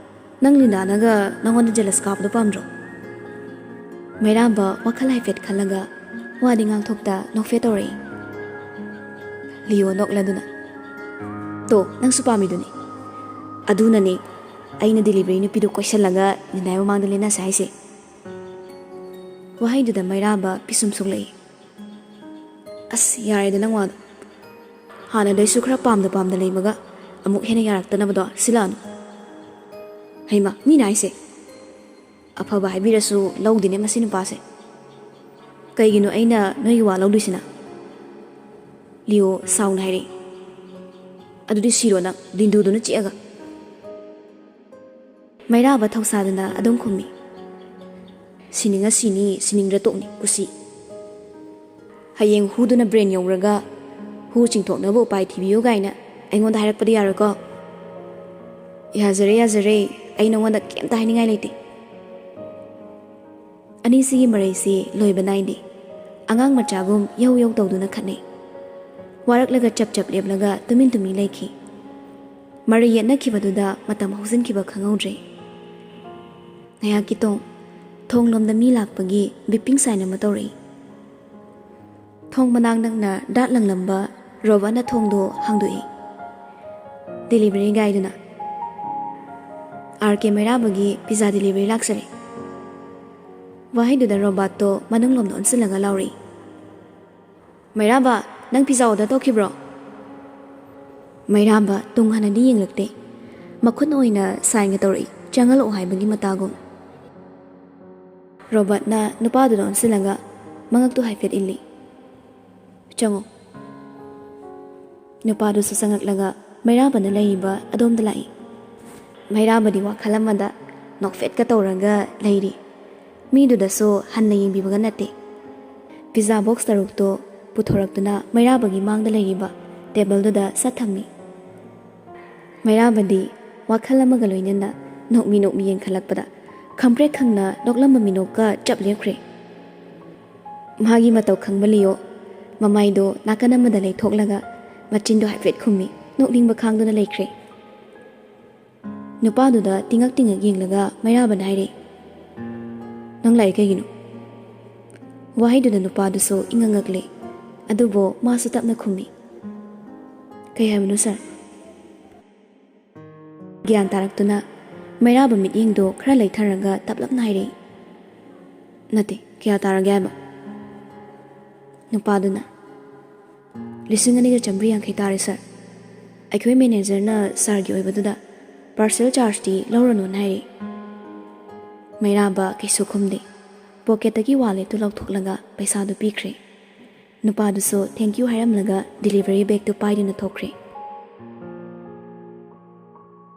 ꯅꯪ ꯂꯤꯅꯥꯅꯒ ꯅꯪꯉꯣꯟꯗ ꯖꯦꯂꯁ ꯀꯥꯕꯗꯣ ꯄꯥꯝꯗ꯭ꯔꯣ? ꯃꯩꯔꯥꯕ ꯋꯥꯈꯜ ꯍꯥꯏꯐꯦꯠ ꯈꯜꯂꯒ ꯋꯥꯗꯤ ꯉꯥꯡꯊꯣꯛꯇ ꯅꯣꯛꯐꯦꯠ ꯇꯧꯔꯛꯏ꯫ ꯂꯤꯌꯣ ꯅꯣꯛꯂꯗꯨꯅ, "ꯇꯣ, ꯅꯪꯁꯨ ꯄꯥꯝꯃꯤꯗꯨꯅꯤ꯫ ꯑꯗꯨꯅꯅꯦ ꯑꯩꯅ ꯗꯦꯂꯤꯚꯔꯤ ꯅꯨꯄꯤꯗꯨ ꯀꯣꯏꯁꯜꯂꯒ ꯂꯤꯅꯥꯏ ꯃꯃꯥꯡꯗ ꯂꯦꯟꯅꯁꯦ ꯍꯥꯏꯁꯦ"꯫ ꯋꯥꯍꯩꯗꯨꯗ ꯃꯩꯔꯥꯕ ꯄꯤꯁꯨꯝ ꯁꯨꯛꯂꯛꯏ꯫ "ꯑꯁ, ꯌꯥꯔꯦꯗ ꯅꯪ ꯋꯥꯗꯣ꯫ ꯍꯥꯟꯅꯗꯩꯁꯨ ꯈꯔ ꯄꯥꯝꯗ ꯄꯥꯝꯗ ꯂꯩꯕꯒ ꯑꯃꯨꯛ ꯍꯦꯟꯅ ꯌꯥꯔꯛꯇꯅꯕꯗꯣ ꯁꯤꯜꯂꯛꯑꯅꯨ꯫ ꯍꯩꯃꯥ, ꯃꯤꯅ ꯍꯥꯏꯁꯦ꯫ ꯑꯐꯕ ꯍꯥꯏꯕꯤꯔꯁꯨ ꯂꯧꯗꯦꯅꯦ ꯃꯁꯤ ꯅꯨꯄꯥꯁꯦ꯫ ꯀꯩꯒꯤꯅꯣ ꯑꯩꯅ ꯅꯣꯏꯒꯤ ꯋꯥ ꯂꯧꯗꯣꯏꯁꯤꯅ?" ꯂꯤꯌꯣ ꯁꯥꯎꯅ ꯍꯥꯏꯔꯛꯏ꯫ "ꯑꯗꯨꯗꯤ ꯁꯤꯔꯣ ꯅꯪ, ꯗꯤꯟꯗꯨꯗꯨꯅ ꯆꯤꯛꯑꯒ?" ꯃꯩꯔꯥꯕ ꯊꯧꯁꯥꯗꯅ ꯑꯗꯨꯝ ꯈꯨꯝꯃꯤ꯫ "ꯁꯤꯅꯤꯡꯉ ꯁꯤꯅꯤ, ꯁꯤꯅꯤꯡꯗ꯭ꯔ ꯇꯣꯛꯅꯤ, ꯀꯨꯁꯤ꯫ ꯍꯌꯦꯡ ꯍꯨꯗꯨꯅ ꯕ꯭ꯔꯦꯟ ꯌꯧꯔꯒ ꯍꯨ ꯆꯤꯡꯊꯣꯛꯅꯕ ꯎꯄꯥꯏ ꯊꯤꯕꯤꯌꯨ ꯀꯥꯏꯅ ꯑꯩꯉꯣꯟꯗ ꯍꯥꯏꯔꯛꯄꯗꯤ ꯌꯥꯔꯣꯏꯀꯣ?" "ꯌꯥꯖꯔꯦ, ꯌꯥꯖꯔꯦ, ꯑꯩ ꯅꯉꯣꯟꯗ ꯀꯩꯝꯇ ꯍꯥꯏꯅꯤꯡꯉꯥꯏ ꯂꯩꯇꯦ"꯫ ꯑꯅꯤꯁꯤꯒꯤ ꯃꯔꯩꯁꯤ ꯂꯣꯏꯕ ꯅꯥꯏꯗꯦ꯫ ꯑꯉꯥꯡ ꯃꯆꯥꯒꯨꯝ ꯌꯧ ꯌꯧ ꯇꯧꯗꯨꯅ ꯈꯠꯅꯩ꯫ ꯋꯥꯔꯛꯂꯒ ꯆꯞ ꯆꯞ ꯂꯦꯞꯂꯒ ꯇꯨꯃꯤꯟ ꯇꯨꯃꯤꯟ ꯂꯩꯈꯤ꯫ ꯃꯔꯩ ꯌꯦꯠꯅꯈꯤꯕꯗꯨꯗ ꯃꯇꯝ ꯍꯧꯖꯤꯟꯈꯤꯕ ꯈꯪꯍꯧꯗ꯭ꯔꯦ꯫ ꯉꯥꯏꯍꯥꯛꯀꯤ ꯇꯣꯡ ꯊꯣꯡꯂꯣꯝꯗ ꯃꯤ ꯂꯥꯛꯄꯒꯤ ꯕꯤꯄꯤꯡ ꯁꯥꯏꯟ ꯑꯃ ꯇꯧꯔꯛꯏ꯫ ꯊꯣꯡ ꯃꯅꯥꯛ ꯅꯛꯅ ꯗꯥꯠ ꯂꯪꯂꯝꯕ ꯔꯣꯕꯥꯔꯠꯅ ꯊꯣꯡꯗꯣ ꯍꯥꯡꯗꯣꯛꯏ꯫ ꯗꯦꯂꯤꯚꯔꯤ ꯒꯥꯏꯗꯨꯅ, "ꯑꯥꯔ ꯀꯦ ꯃꯩꯔꯥꯕꯒꯤ ꯄꯤꯖꯥ ꯗꯦꯂꯤꯚꯔꯤ ꯂꯥꯛꯆꯔꯦ"꯫ ꯋꯥꯍꯩꯗꯨꯗ ꯔꯣꯕꯥꯔꯠꯇꯣ ꯃꯅꯨꯡꯂꯣꯝꯗ ꯑꯣꯟꯁꯤꯜꯂꯒ ꯂꯥꯎꯔꯛꯏ, "ꯃꯩꯔꯥꯕ, ꯅꯪ ꯄꯤꯖꯥ ꯑꯣꯔꯗꯔ ꯇꯧꯈꯤꯕ꯭ꯔꯣ?" ꯃꯩꯔꯥꯕ ꯇꯨꯡ ꯍꯟꯅꯗꯤ ꯌꯦꯡꯂꯛꯇꯦ꯫ ꯃꯈꯨꯠꯅ ꯑꯣꯏꯅ ꯁꯥꯏꯟꯒ ꯇꯧꯔꯛꯏ, ꯆꯪꯍꯜꯂꯛꯑꯣ ꯍꯥꯏꯕꯒꯤ ꯃꯇꯥꯒꯨꯝ꯫ ꯔꯣꯕꯥꯔꯠꯅ ꯅꯨꯄꯥꯗꯨꯗ ꯑꯣꯟꯁꯤꯜꯂꯒ ꯃꯉꯛꯇꯨ ꯍꯥꯏꯐꯦꯠ ꯏꯜꯂꯤ꯫ "ꯆꯪꯉꯣ"꯫ ꯅꯨꯄꯥꯗꯨꯁꯨ ꯆꯪꯉꯛꯂꯒ ꯃꯩꯔꯥꯕꯅ ꯂꯩꯔꯤꯕ ꯑꯗꯣꯝꯗ ꯂꯥꯛꯏ꯫ ꯃꯩꯔꯥꯕꯗꯤ ꯋꯥꯈꯜ ꯑꯃꯗ ꯅꯣꯛꯐꯦꯠꯀ ꯇꯧꯔꯒ ꯂꯩꯔꯤ꯫ ꯃꯤꯗꯨꯗꯁꯨ ꯍꯟꯅ ꯌꯦꯡꯕꯤꯕꯒ ꯅꯠꯇꯦ꯫ ꯄꯤꯖꯥ ꯕꯣꯛꯁ ꯇꯔꯨꯛꯇꯣ ꯄꯨꯊꯣꯔꯛꯇꯨꯅ ꯃꯩꯔꯥꯕꯒꯤ ꯃꯥꯡꯗ ꯂꯩꯔꯤꯕ ꯇꯦꯕꯜꯗꯨꯗ ꯁꯠ ꯊꯝꯃꯤ꯫ ꯃꯩꯔꯥꯕꯗꯤ ꯋꯥꯈꯜ ꯑꯃꯒ ꯂꯣꯏꯅꯅ ꯅꯣꯛꯃꯤ ꯅꯣꯛꯃꯤ ꯌꯦꯡꯈꯠꯂꯛꯄꯗ ꯈꯪꯄ꯭ꯔꯦꯛ ꯈꯪꯅ ꯅꯣꯛꯂꯝꯕ ꯃꯤꯅꯣꯛꯀ ꯆꯞ ꯂꯦꯞꯈ꯭ꯔꯦ꯫ ꯃꯥꯒꯤ ꯃꯇꯧ ꯈꯪꯕ ꯂꯤꯌꯣ ꯃꯃꯥꯏꯗꯣ ꯅꯥꯀꯟ ꯑꯃꯗ ꯂꯩꯊꯣꯛꯂꯒ ꯃꯆꯤꯟꯗꯣ ꯍꯥꯏꯐꯦꯠ ꯈꯨꯝꯃꯤ꯫ ꯅꯣꯛꯅꯤꯡꯕ ꯈꯥꯡꯗꯨꯅ ꯂꯩꯈ꯭ꯔꯦ꯫ ꯅꯨꯄꯥꯗꯨꯗ ꯇꯤꯡꯉꯛ ꯇꯤꯡꯉꯛ ꯌꯦꯡꯂꯒ ꯃꯩꯔꯥꯕꯅ ꯍꯥꯏꯔꯛꯏ, "ꯅꯪ ꯂꯥꯛꯏ ꯀꯩꯒꯤꯅꯣ?" ꯋꯥꯍꯩꯗꯨꯗ ꯅꯨꯄꯥꯗꯨꯁꯨ ꯏꯉꯛ ꯉꯛꯂꯦ꯫ ꯑꯗꯨꯕꯨ ꯃꯥꯁꯨ ꯇꯞꯅ ꯈꯨꯝꯃꯤ, "ꯀꯩ ꯍꯥꯏꯕꯅꯣ ꯁꯥꯔ?" ꯒ꯭ꯌꯥꯟ ꯇꯥꯔꯛꯇꯨꯅ ꯃꯩꯔꯥꯕ ꯃꯤꯠꯌꯦꯡꯗꯣ ꯈꯔ ꯂꯩꯊꯔꯒ ꯇꯞꯂꯞꯅ ꯍꯥꯏꯔꯛꯏ, "ꯅꯠꯇꯦ, ꯀꯌꯥ ꯇꯥꯔꯒꯦ ꯍꯥꯏꯕ?" ꯅꯨꯄꯥꯗꯨꯅ, "ꯂꯤꯁꯤꯡ ꯑꯅꯤꯒ ꯆꯥꯝꯃꯔꯤ ꯌꯥꯡꯈꯩ ꯇꯥꯔꯦ ꯁꯥꯔ꯫ ꯑꯩꯈꯣꯏ ꯃꯦꯅꯦꯖꯔꯅ ꯁꯥꯔꯒꯤ ꯑꯣꯏꯕꯗꯨꯗ ꯄꯥꯔꯁꯦꯜ ꯆꯥꯔꯖꯇꯤ ꯂꯧꯔꯅꯨꯅ ꯍꯥꯏꯔꯛꯏ꯫" ꯃꯩꯔꯥꯕ ꯀꯩꯁꯨ ꯈꯨꯝꯗꯦ꯫ ꯄꯣꯀꯦꯠꯇꯒꯤ ꯋꯥꯂꯦꯠꯇꯨ ꯂꯧꯊꯣꯛꯂꯒ ꯄꯩꯁꯥꯗꯨ ꯄꯤꯈ꯭ꯔꯦ꯫ ꯅꯨꯄꯥꯗꯨꯁꯨ thank you ꯍꯥꯏꯔꯝꯂꯒ ꯗꯤꯂꯤꯚꯔꯤ ꯕꯦꯒꯇꯨ ꯄꯥꯏꯗꯨꯅ ꯊꯣꯛꯈ꯭ꯔꯦ꯫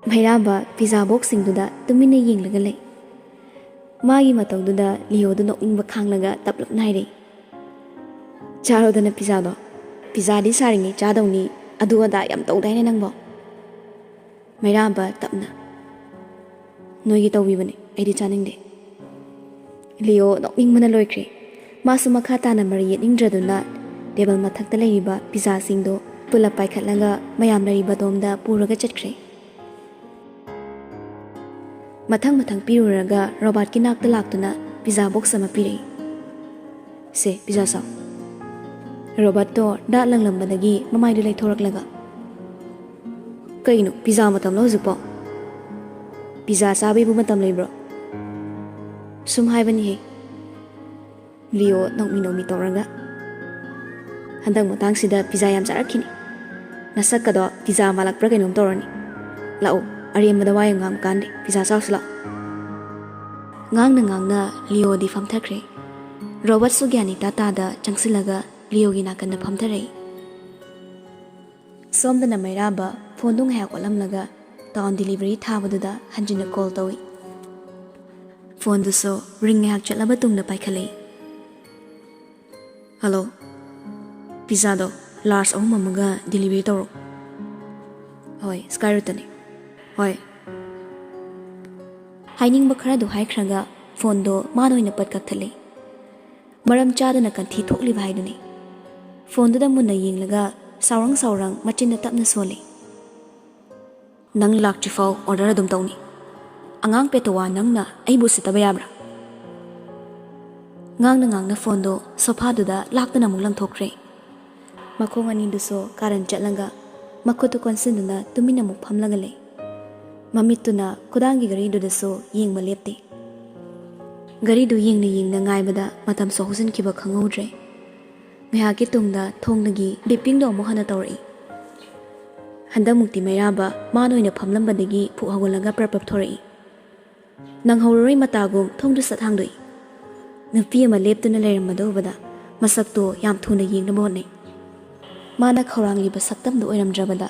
ꯃꯩꯔꯥꯕ ꯄꯤꯖꯥ ꯕꯣꯛꯁꯁꯤꯡꯗꯨꯗ ꯇꯨꯃꯤꯟꯅ ꯌꯦꯡꯂꯒ ꯂꯩ꯫ ꯃꯥꯒꯤ ꯃꯇꯧꯗꯨꯗ ꯂꯤꯌꯣꯗꯨ ꯅꯣꯛꯅꯤꯡꯕ ꯈꯥꯡꯂꯒ ꯇꯞꯂꯞꯅ ꯍꯥꯏꯔꯛꯏ, "ꯆꯥꯔꯣꯗꯅ ꯄꯤꯖꯥꯗꯣ꯫ ꯄꯤꯖꯥꯗꯤ ꯁꯥꯔꯤꯉꯩ ꯆꯥꯗꯧꯅꯤ, ꯑꯗꯨ ꯑꯗꯥ ꯌꯥꯝ ꯇꯧꯗꯥꯏꯅꯦ ꯅꯪꯕꯣ?" ꯃꯩꯔꯥꯕ ꯇꯞꯅ, "ꯅꯣꯏꯒꯤ ꯇꯧꯕꯤꯕꯅꯦ, ꯑꯩꯗꯤ ꯆꯥꯅꯤꯡꯗꯦ꯫" ꯂꯤꯌꯣ ꯅꯣꯛꯅꯤꯡꯕꯅ ꯂꯣꯏꯈ꯭ꯔꯦ꯫ ꯃꯥꯁꯨ ꯃꯈꯥ ꯇꯥꯅ ꯃꯔꯩ ꯌꯦꯠꯅꯤꯡꯗ꯭ꯔꯗꯨꯅ ꯇꯦꯕꯜ ꯃꯊꯛꯇ ꯂꯩꯔꯤꯕ ꯄꯤꯖꯥꯁꯤꯡꯗꯣ ꯄꯨꯂꯞ ꯄꯥꯏꯈꯠꯂꯒ ꯃꯌꯥꯝ ꯂꯩꯔꯤꯕ ꯑꯗꯣꯝꯗ ꯄꯨꯔꯒ ꯆꯠꯈ꯭ꯔꯦ꯫ ꯃꯊꯪ ꯃꯊꯪ ꯄꯤꯔꯨꯔꯒ ꯔꯣꯕꯥꯔꯠꯀꯤ ꯅꯥꯛꯇ ꯂꯥꯛꯇꯨꯅ ꯄꯤꯖꯥ ꯕꯣꯛꯁ ꯑꯃ ꯄꯤꯔꯛꯏ꯫ "ꯁꯦ, ꯄꯤꯖꯥ ꯆꯥꯎ꯫" ꯔꯣꯕꯥꯔꯠꯇꯣ ꯗꯥꯠ ꯂꯪꯂꯝꯕꯗꯒꯤ ꯃꯃꯥꯏꯗꯨ ꯂꯩꯊꯣꯔꯛꯂꯒ, "ꯀꯩꯅꯣ, ꯄꯤꯖꯥ ꯃꯇꯝꯂꯣ ꯍꯧꯖꯤꯛꯄꯣ? ꯄꯤꯖꯥ ꯆꯥꯕꯩꯕꯨ ꯃꯇꯝ ꯂꯩꯕ꯭ꯔꯣ?" "ꯁꯨꯝ ꯍꯥꯏꯕꯅꯤꯍꯦ꯫" ꯂꯤꯌꯣ ꯅꯣꯛꯃꯤ ꯅꯣꯛꯃꯤ ꯇꯧꯔꯒ, "ꯍꯟꯗꯛ ꯃꯇꯥꯡꯁꯤꯗ ꯄꯤꯖꯥ ꯌꯥꯝ ꯆꯥꯔꯛꯈꯤꯅꯤ꯫ ꯅꯁꯛꯀꯗꯣ ꯄꯤꯖꯥ ꯃꯥꯜꯂꯛꯄ꯭ꯔꯥ ꯀꯩꯅꯣꯝ ꯇꯧꯔꯅꯤ꯫ ꯂꯥꯛꯑꯣ, ꯑꯔꯦꯝꯕꯗ ꯋꯥ ꯌꯥꯝ ꯉꯥꯡꯕ ꯀꯥꯟꯗꯦ, ꯄꯤꯖꯥ ꯆꯥꯎꯁꯤ ꯂꯥꯛꯑꯣ꯫" ꯉꯥꯡꯅ ꯉꯥꯡꯅ ꯂꯤꯌꯣꯗꯤ ꯐꯝꯊꯈ꯭ꯔꯦ꯫ ꯔꯣꯕꯥꯔꯠꯁꯨ ꯒ꯭ꯌꯥꯟ ꯏꯇꯥ ꯇꯥꯗ ꯆꯪꯁꯤꯜꯂꯒ ꯂꯤꯌꯣꯒꯤ ꯅꯥꯀꯟꯗ ꯐꯝꯊꯔꯛꯏ꯫ ꯁꯣꯝꯗꯅ ꯃꯩꯔꯥꯕ ꯐꯣꯟꯗꯨ ꯉꯥꯏꯍꯥꯛ ꯑꯣꯠꯂꯝꯂꯒ ꯇꯥꯎꯟ ꯗꯤꯂꯤꯚꯔꯤ ꯊꯥꯕꯗꯨꯗ ꯍꯟꯖꯤꯟꯅ ꯀꯣꯜ ꯇꯧꯏ꯫ ꯐꯣꯟꯗꯨꯁꯨ ꯔꯤꯡ ꯉꯥꯏꯍꯥꯛ ꯆꯠꯂꯕ ꯇꯨꯡꯗ ꯄꯥꯏꯈꯠꯂꯛꯏ꯫ "ꯍꯜꯂꯣ, ꯄꯤꯖꯥꯗꯣ ꯂꯥꯔꯖ ꯑꯍꯨꯝ ꯑꯃꯒ ꯗꯤꯂꯤꯚꯔꯤ ꯇꯧꯔꯣ꯫" "ꯍꯣꯏ, ꯁ꯭ꯀꯥꯏ ꯔꯨꯠꯇꯅꯤ꯫" "ꯍꯣꯏ꯫" ꯍꯥꯏꯅꯤꯡꯕ ꯈꯔꯗꯨ ꯍꯥꯏꯈ꯭ꯔꯒ ꯐꯣꯟꯗꯣ ꯃꯥꯅ ꯑꯣꯏꯅ ꯄꯠ ꯀꯛꯊꯠꯂꯤ꯫ ꯃꯔꯝ ꯆꯥꯗꯅ ꯀꯟꯊꯤ ꯊꯣꯛꯂꯤꯕ ꯍꯥꯏꯗꯨꯅꯤ꯫ ꯐꯣꯟꯗꯨꯗ ꯃꯨꯟꯅ ꯌꯦꯡꯂꯒ ꯁꯥꯎꯔꯪ ꯁꯥꯎꯔꯪ ꯃꯆꯤꯟꯗ ꯇꯞꯅ ꯁꯣꯜꯂꯤ꯫ "ꯅꯪ ꯂꯥꯛꯇ꯭ꯔꯤꯐꯥꯎ ꯑꯣꯔꯗꯔ ꯑꯗꯨꯝ ꯇꯧꯅꯤ꯫ ꯑꯉꯥꯡ ꯄꯦꯇꯋꯥ ꯅꯪꯅ ꯑꯩꯕꯨ ꯎꯁꯤꯠꯇꯕ ꯌꯥꯕ꯭ꯔꯥ?" ꯉꯥꯡꯅ ꯉꯥꯡꯅ ꯐꯣꯟꯗꯣ ꯁꯣꯐꯥꯗꯨꯗ ꯂꯥꯛꯇꯅ ꯑꯃꯨꯛ ꯂꯪꯊꯣꯛꯈ꯭ꯔꯦ꯫ ꯃꯈꯣꯡ ꯑꯅꯤꯗꯨꯁꯨ ꯀꯥꯔꯟ ꯆꯠꯂꯒ ꯃꯈꯨꯠꯇꯨ ꯀꯣꯟꯁꯤꯟꯗꯨꯅ ꯇꯨꯃꯤꯟꯅ ꯑꯃꯨꯛ ꯐꯝꯂꯒ ꯂꯩ꯫ ꯃꯃꯤꯠꯇꯨꯅ ꯈꯨꯗꯥꯡꯒꯤ ꯘꯔꯤꯗꯨꯗꯁꯨ ꯌꯦꯡꯕ ꯂꯦꯞꯇꯦ꯫ ꯘꯔꯤꯗꯨ ꯌꯦꯡꯅ ꯌꯦꯡꯅ ꯉꯥꯏꯕꯗ ꯃꯇꯝꯁꯨ ꯍꯧꯖꯤꯟꯈꯤꯕ ꯈꯪꯍꯧꯗ꯭ꯔꯦ꯫ ꯉꯥꯏꯍꯥꯛꯀꯤ ꯇꯨꯡꯗ ꯊꯣꯡꯗꯒꯤ ꯕꯤꯄꯤꯡꯗꯣ ꯑꯃꯨꯛ ꯍꯟꯅ ꯇꯧꯔꯛꯏ꯫ ꯍꯟꯗꯛꯃꯨꯛꯇꯤ ꯃꯩꯔꯥꯕ ꯃꯥꯅ ꯑꯣꯏꯅ ꯐꯝꯂꯝꯕꯗꯒꯤ ꯐꯨꯛ ꯍꯧꯒꯠꯂꯒ ꯄ꯭ꯔꯞ ꯄ꯭ꯔꯞ ꯊꯣꯔꯛꯏ꯫ ꯅꯪꯍꯧꯔꯔꯣꯏ ꯃꯇꯥꯒꯨꯝ ꯊꯣꯡꯗꯨ ꯁꯠ ꯍꯥꯡꯗꯣꯛꯏ꯫ ꯅꯨꯄꯤ ꯑꯃ ꯂꯦꯞꯇꯨꯅ ꯂꯩꯔꯝꯕꯗꯨ ꯎꯕꯗ ꯃꯁꯛꯇꯣ ꯌꯥꯝ ꯊꯨꯅ ꯌꯦꯡꯅꯕ ꯍꯣꯠꯅꯩ꯫ ꯃꯥꯅ ꯈꯧꯔꯥꯡꯂꯤꯕ ꯁꯛꯇꯝꯗꯨ ꯑꯣꯏꯔꯝꯗ꯭ꯔꯕꯗ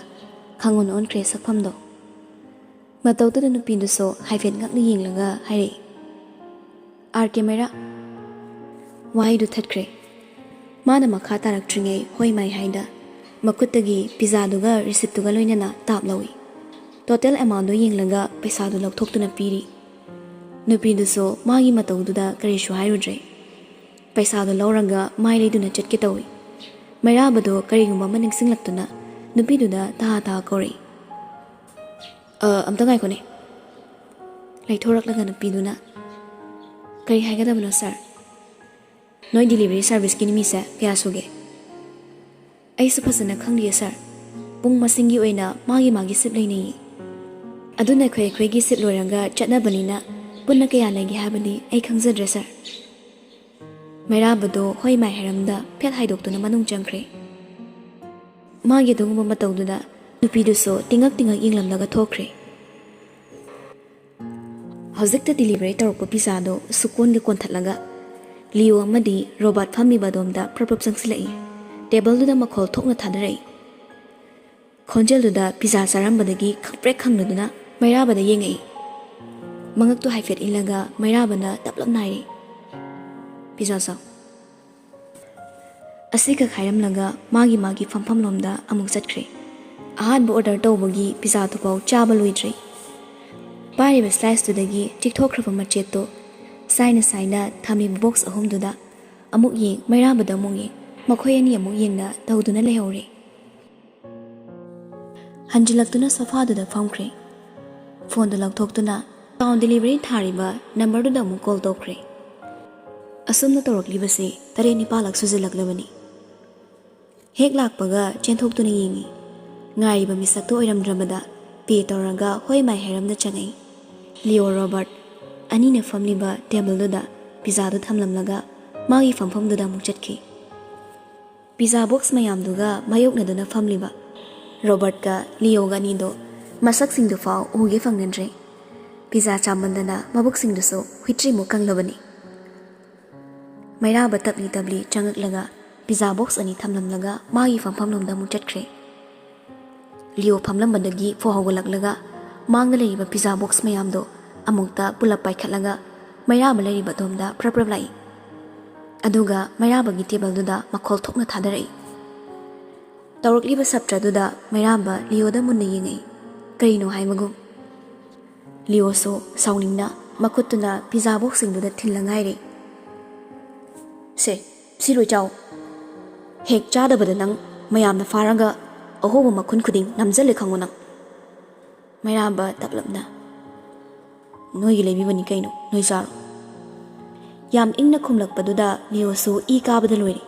ꯈꯪꯑꯣꯟ ꯑꯣꯟꯈ꯭ꯔꯦ ꯁꯛꯐꯝꯗꯣ꯫ ꯃꯇꯧꯗꯨꯗ ꯅꯨꯄꯤꯗꯨꯁꯨ ꯍꯥꯏꯐꯦꯠ ꯉꯛꯅ ꯌꯦꯡꯂꯒ ꯍꯥꯏꯔꯛꯏ, "ꯑꯥꯔ ꯀꯦ ꯃꯩꯔꯥ?" ꯋꯥꯍꯩꯗꯨ ꯊꯠꯈ꯭ꯔꯦ꯫ ꯃꯥꯅ ꯃꯈꯥ ꯇꯥꯔꯛꯇ꯭ꯔꯤꯉꯩ ꯍꯣꯏ ꯃꯥꯏ ꯍꯥꯏꯗ ꯃꯈꯨꯠꯇꯒꯤ ꯄꯤꯖꯥꯗꯨꯒ ꯔꯤꯁꯤꯞꯇꯨꯒ ꯂꯣꯏꯅꯅ ꯇꯥꯞ ꯂꯧꯏ꯫ ꯇꯣꯇꯦꯜ ꯑꯦꯃꯥꯎꯟꯗꯨ ꯌꯦꯡꯂꯒ ꯄꯩꯁꯥꯗꯨ ꯂꯧꯊꯣꯛꯇꯨꯅ ꯄꯤꯔꯤ꯫ ꯅꯨꯄꯤꯗꯨꯁꯨ ꯃꯥꯒꯤ ꯃꯇꯧꯗꯨꯗ ꯀꯔꯤꯁꯨ ꯍꯥꯏꯔꯨꯗ꯭ꯔꯦ꯫ ꯄꯩꯁꯥꯗꯨ ꯂꯧꯔꯒ ꯃꯥꯏ ꯂꯩꯗꯨꯅ ꯆꯠꯀꯦ ꯇꯧꯏ꯫ ꯃꯩꯔꯥꯕꯗꯨ ꯀꯔꯤꯒꯨꯝꯕ ꯑꯃ ꯅꯤꯡꯁꯤꯡꯂꯛꯇꯨꯅ ꯅꯨꯄꯤꯗꯨꯗ ꯇꯍꯥ ꯇꯍꯥ ꯀꯧꯔꯛꯏ꯫ "ꯑ, ꯑꯝꯇ ꯉꯥꯏꯈꯣꯅꯦ꯫" ꯂꯩꯊꯣꯔꯛꯂꯒ ꯅꯨꯄꯤꯗꯨꯅ, "ꯀꯔꯤ ꯍꯥꯏꯒꯗꯕꯅꯣ ꯁꯥꯔ? ꯅꯣꯏ ꯗꯤꯂꯤꯚꯔꯤ ꯁꯥꯔꯚꯤꯁꯀꯤ ꯃꯤꯁꯦ ꯀꯌꯥ ꯁꯨꯒꯦ?" "ꯑꯩꯁꯨ ꯐꯖꯅ ꯈꯪꯗꯤꯌꯦ ꯁꯥꯔ꯫ ꯄꯨꯡ ꯃꯁꯤꯡꯒꯤ ꯑꯣꯏꯅ ꯃꯥꯒꯤ ꯃꯥꯒꯤ ꯁꯤꯞ ꯂꯩꯅꯩꯌꯦ꯫ ꯑꯗꯨꯅ ꯑꯩꯈꯣꯏ ꯑꯩꯈꯣꯏꯒꯤ ꯁꯤꯞ ꯂꯣꯏꯔꯒ ꯆꯠꯅꯕꯅꯤꯅ ꯄꯨꯟꯅ ꯀꯌꯥ ꯂꯩꯒꯦ ꯍꯥꯏꯕꯗꯤ ꯑꯩ ꯈꯪꯖꯗ꯭ꯔꯦ ꯁꯥꯔ꯫" ꯃꯩꯔꯥꯕꯗꯣ ꯍꯣꯏ ꯃꯥꯏ ꯍꯥꯏꯔꯝꯗ ꯐꯦꯠ ꯍꯥꯏꯗꯣꯛꯇꯨꯅ ꯃꯅꯨꯡ ꯆꯪꯈ꯭ꯔꯦ꯫ ꯃꯥꯒꯤ ꯑꯗꯨꯒꯨꯝꯕ ꯃꯇꯧꯗꯨꯗ ꯅꯨꯄꯤꯗꯨꯁꯨ ꯇꯤꯡꯉꯛ ꯇꯤꯡꯉꯛ ꯌꯦꯡꯂꯝꯂꯒ ꯊꯣꯛꯈ꯭ꯔꯦ꯫ ꯍꯧꯖꯤꯛꯇ ꯗꯤꯂꯤꯚꯔꯤ ꯇꯧꯔꯛꯄ ꯄꯤꯖꯥꯗꯣ ꯁꯨꯀꯣꯟꯒ ꯀꯣꯟꯊꯠꯂꯒ ꯂꯤꯌꯣ ꯑꯃꯗꯤ ꯔꯣꯕꯥꯔꯠ ꯐꯝꯃꯤꯕ ꯑꯗꯣꯝꯗ ꯄ꯭ꯔꯞ ꯄ꯭ꯔꯞ ꯆꯪꯁꯤꯜꯂꯛꯏ꯫ ꯇꯦꯕꯜꯗꯨꯗ ꯃꯈꯣꯜ ꯊꯣꯛꯅ ꯊꯥꯗꯔꯛꯏ꯫ ꯈꯣꯟꯖꯦꯜꯗꯨꯗ ꯄꯤꯖꯥ ꯆꯥꯔꯝꯕꯗꯒꯤ ꯈꯪꯄ꯭ꯔꯦꯛ ꯈꯪꯂꯗꯨꯅ ꯃꯩꯔꯥꯕꯗ ꯌꯦꯡꯉꯛꯏ꯫ ꯃꯉꯛꯇꯨ ꯍꯥꯏꯐꯦꯠ ꯏꯜꯂꯒ ꯃꯩꯔꯥꯕꯅ ꯇꯞꯂꯞ ꯅꯥꯏꯔꯤ, "ꯄꯤꯖꯥ ꯆꯥꯎ꯫" ꯑꯁꯤꯈꯛ ꯍꯥꯏꯔꯝꯂꯒ ꯃꯥꯒꯤ ꯃꯥꯒꯤ ꯐꯝꯐꯝꯂꯣꯝꯗ ꯑꯃꯨꯛ ꯆꯠꯈ꯭ꯔꯦ꯫ ꯑꯍꯥꯟꯕ ꯑꯣꯔꯗꯔ ꯇꯧꯕꯒꯤ ꯄꯤꯖꯥꯗꯨꯐꯥꯎ ꯆꯥꯕ ꯂꯣꯏꯗ꯭ꯔꯤ꯫ ꯄꯥꯏꯔꯤꯕ ꯁ꯭ꯂꯥꯏꯁꯇꯨꯗꯒꯤ ꯆꯤꯛꯊꯣꯛꯈ꯭ꯔꯕ ꯃꯆꯦꯠꯇꯣ ꯁꯥꯏꯅ ꯁꯥꯏꯅ ꯊꯝꯃꯤꯕ ꯕꯣꯛꯁ ꯑꯍꯨꯝꯗꯨꯗ ꯑꯃꯨꯛ ꯌꯦꯡ, ꯃꯩꯔꯥꯕꯗ ꯑꯃꯨꯛ ꯌꯦꯡ꯫ ꯃꯈꯣꯏ ꯑꯅꯤ ꯑꯃꯨꯛ ꯌꯦꯡꯅ ꯇꯧꯗꯨꯅ ꯂꯩꯍꯧꯔꯦ꯫ ꯍꯟꯖꯤꯜꯂꯛꯇꯨꯅ ꯁꯣꯐꯥꯗꯨꯗ ꯐꯝꯈ꯭ꯔꯦ꯫ ꯐꯣꯟꯗꯨ ꯂꯧꯊꯣꯛꯇꯨꯅ ꯇꯥꯎꯟ ꯗꯦꯂꯤꯚꯔꯤ ꯊꯥꯔꯤꯕ ꯅꯝꯕꯔꯗꯨꯗ ꯑꯃꯨꯛ ꯀꯣꯜ ꯇꯧꯈ꯭ꯔꯦ꯫ ꯑꯁꯨꯝꯅ ꯇꯧꯔꯛꯂꯤꯕꯁꯤ ꯇꯔꯦꯠ ꯅꯤꯄꯥꯜꯂꯛ ꯁꯨꯖꯤꯜꯂꯛꯂꯕꯅꯤ꯫ ꯍꯦꯛ ꯂꯥꯛꯄꯒ ꯆꯦꯟꯊꯣꯛꯇꯨꯅ ꯌꯦꯡꯉꯤ꯫ ꯉꯥꯏꯔꯤꯕ ꯃꯤꯁꯛꯇꯨ ꯑꯣꯏꯔꯝꯗ꯭ꯔꯕꯗ ꯄꯦ ꯇꯧꯔꯒ ꯍꯣꯏ ꯃꯥꯏ ꯍꯥꯏꯔꯝꯗ ꯆꯪꯉꯛꯏ꯫ ꯂꯤꯑꯣ ꯔꯣꯕꯔꯠ ꯑꯅꯤꯅ ꯐꯝꯂꯤꯕ ꯇꯦꯕꯜꯗꯨꯗ ꯄꯤꯖꯥꯗꯨ ꯊꯝꯂꯝꯂꯒ ꯃꯥꯒꯤ ꯐꯝꯐꯝꯗꯨꯗ ꯑꯃꯨꯛ ꯆꯠꯈꯤ꯫ ꯄꯤꯖꯥ ꯕꯣꯛꯁ ꯃꯌꯥꯝꯗꯨꯒ ꯃꯥꯌꯣꯛꯅꯗꯨꯅ ꯐꯝꯂꯤꯕ ꯔꯣꯕꯔꯠꯀ ꯂꯤꯑꯣꯒ ꯑꯅꯤꯗꯣ ꯃꯁꯛꯁꯤꯡꯗꯨꯐꯥꯎ ꯎꯒꯦ ꯐꯪꯅꯗ꯭ꯔꯦ꯫ ꯄꯤꯖꯥ ꯆꯥꯃꯟꯗꯅ ꯃꯕꯨꯛꯁꯤꯡꯗꯨꯁꯨ ꯍꯨꯏꯇ꯭ꯔꯤꯃꯨꯛ ꯀꯪꯂꯕꯅꯤ꯫ ꯃꯩꯔꯥꯕ ꯇꯞꯂꯤ ꯇꯞꯂꯤ ꯆꯪꯉꯛꯂꯒ ꯄꯤꯖꯥ ꯕꯣꯛꯁ ꯑꯅꯤ ꯊꯝꯂꯝꯂꯒ ꯃꯥꯒꯤ ꯐꯝꯐꯝꯂꯣꯝꯗ ꯑꯃꯨꯛ ꯆꯠꯈ꯭ꯔꯦ꯫ ꯂꯤꯑꯣ ꯐꯝꯂꯝꯕꯗꯒꯤ ꯐꯣ ꯍꯧꯒꯠꯂꯛꯂꯒ ꯃꯥꯡꯗ ꯂꯩꯔꯤꯕ ꯄꯤꯖꯥ ꯕꯣꯛꯁ ꯃꯌꯥꯝꯗꯣ ꯑꯃꯨꯛꯇ ꯄꯨꯂꯞ ꯄꯥꯏꯈꯠꯂꯒ ꯃꯩꯔꯥꯕ ꯂꯩꯔꯤꯕ ꯑꯗꯣꯝꯗ ꯄ꯭ꯔꯞ ꯄ꯭ꯔꯞ ꯂꯥꯛꯏ꯫ ꯑꯗꯨꯒ ꯃꯩꯔꯥꯕꯒꯤ ꯇꯦꯕꯜꯗꯨꯗ ꯃꯈꯣꯜ ꯊꯣꯛꯅ ꯊꯥꯗꯔꯛꯏ꯫ ꯇꯧꯔꯛꯂꯤꯕ ꯁꯞꯇ꯭ꯔꯗꯨꯗ ꯃꯩꯔꯥꯕ ꯂꯤꯑꯣꯗ ꯃꯨꯟꯅ ꯌꯦꯡꯉꯛꯏ꯫ ꯀꯔꯤꯅꯣ ꯍꯥꯏꯕꯒꯨꯝ꯫ ꯂꯤꯑꯣꯁꯨ ꯁꯥꯎꯅꯤꯡꯅ ꯃꯈꯨꯠꯇꯨꯅ ꯄꯤꯖꯥ ꯕꯣꯛꯁꯁꯤꯡꯗꯨꯗ ꯊꯤꯜꯂ ꯉꯥꯏꯔꯦ꯫ "ꯁꯦ, ꯁꯤ ꯂꯣꯏ ꯆꯥꯎ꯫ ꯍꯦꯛ ꯆꯥꯗꯕꯗ ꯅꯪ ꯃꯌꯥꯝꯅ ꯐꯥꯔꯒ ꯑꯍꯣꯕ ꯃꯈꯨꯟ ꯈꯨꯗꯤꯡ ꯅꯝꯖꯜꯂꯦ ꯈꯪꯉꯨ ꯅꯪ꯫" ꯃꯩꯔꯥꯕ ꯇꯞꯂꯞꯅ, "ꯅꯣꯏꯒꯤ ꯂꯩꯕꯤꯕꯅꯤ ꯀꯩꯅꯣ, ꯅꯣꯏ ꯆꯥꯔꯣ꯫" ꯌꯥꯝ ꯏꯪꯅ ꯈꯨꯝꯂꯛꯄꯗꯨꯗ ꯂꯤꯑꯣꯁꯨ ꯏ ꯀꯥꯕꯗ ꯂꯣꯏꯔꯦ꯫